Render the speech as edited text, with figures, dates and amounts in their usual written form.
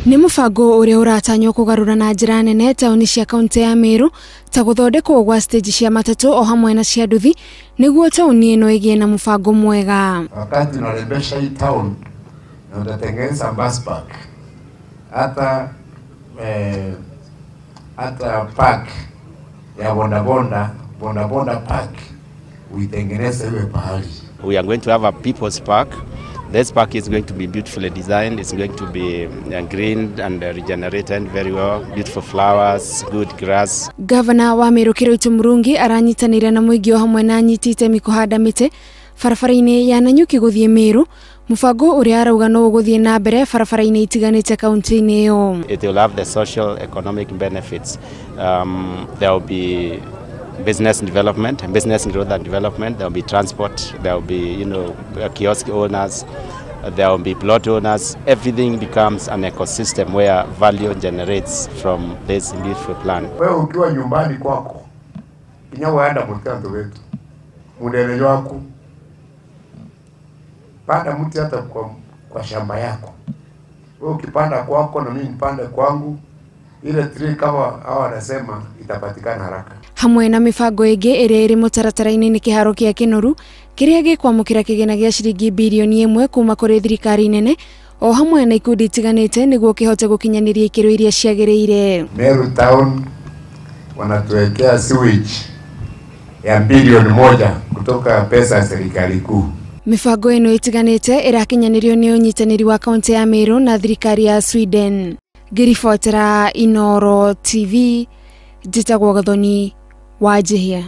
Nĩ mũbango ũrĩa ũratanywo kũgarũra na njĩra nene taũni cia kaunti ya Meru ta gũthondekwo gwa stage cia matatũ o hamwe na cia nduthi nĩguo taũni ĩno ĩgĩe na mũbango mwega. Wakati unarembesha hii town na utatengeneza bus park, hata hata park ya bodaboda, bodaboda park uitengeneze iwe pahali. We are going to have a people's park. This park is going to be beautifully designed. It's going to be greened and regenerated very well. Beautiful flowers, good grass. Gavana wa Meru Kiroitu Murungi aranyitanĩra na mũingĩ o hamwe na anyiti itemi kũhanda mĩtĩ barabara-inĩ ya Nanyuki gũthiĩ Meru, mũbango ũrĩa arauga no ũgũthiĩ na mbere barabara-inĩ itiganĩte kaunti-inĩ ĩyo. It will have the social economic benefits. There will be business development, business growth and development. There will be transport. There will be, kiosk owners. There will be plot owners. Everything becomes an ecosystem where value generates from this beautiful plan. Wewe ukiwa nyumbani kwako, inyawaenda mutando wetu, mundele wako, panda mti hata kwa shamba yako. Wewe ukipanda kwako na mimi nipande kwangu, ile tree kama hawa wanasema itapatikana haraka. Hamwe na mibango ĩngĩ ĩrĩa ĩrĩ mũtaratara-inĩ nĩ kĩharo kĩa Kĩnoru kĩrĩa gĩkwamũkĩra kĩgĩna gĩa ciringi birioni 1 kuma kũrĩ thirikari nene o hamwe na ikundi itiganĩte nĩguo kĩhote gũkinyanĩria ikĩro iria ciagĩrĩire. Meru town wanatuwekea sewage ya bilioni 1 kutoka pesa ya serikali kuu. Mibango ĩno ĩtiganĩte ĩrakinyanĩrio nĩ ũnyitanĩri wa kaunti ya Meru na thirikari ya Sweden. Ngĩribotera Inooro TV, njĩtagwo Gathoni Wanjihia.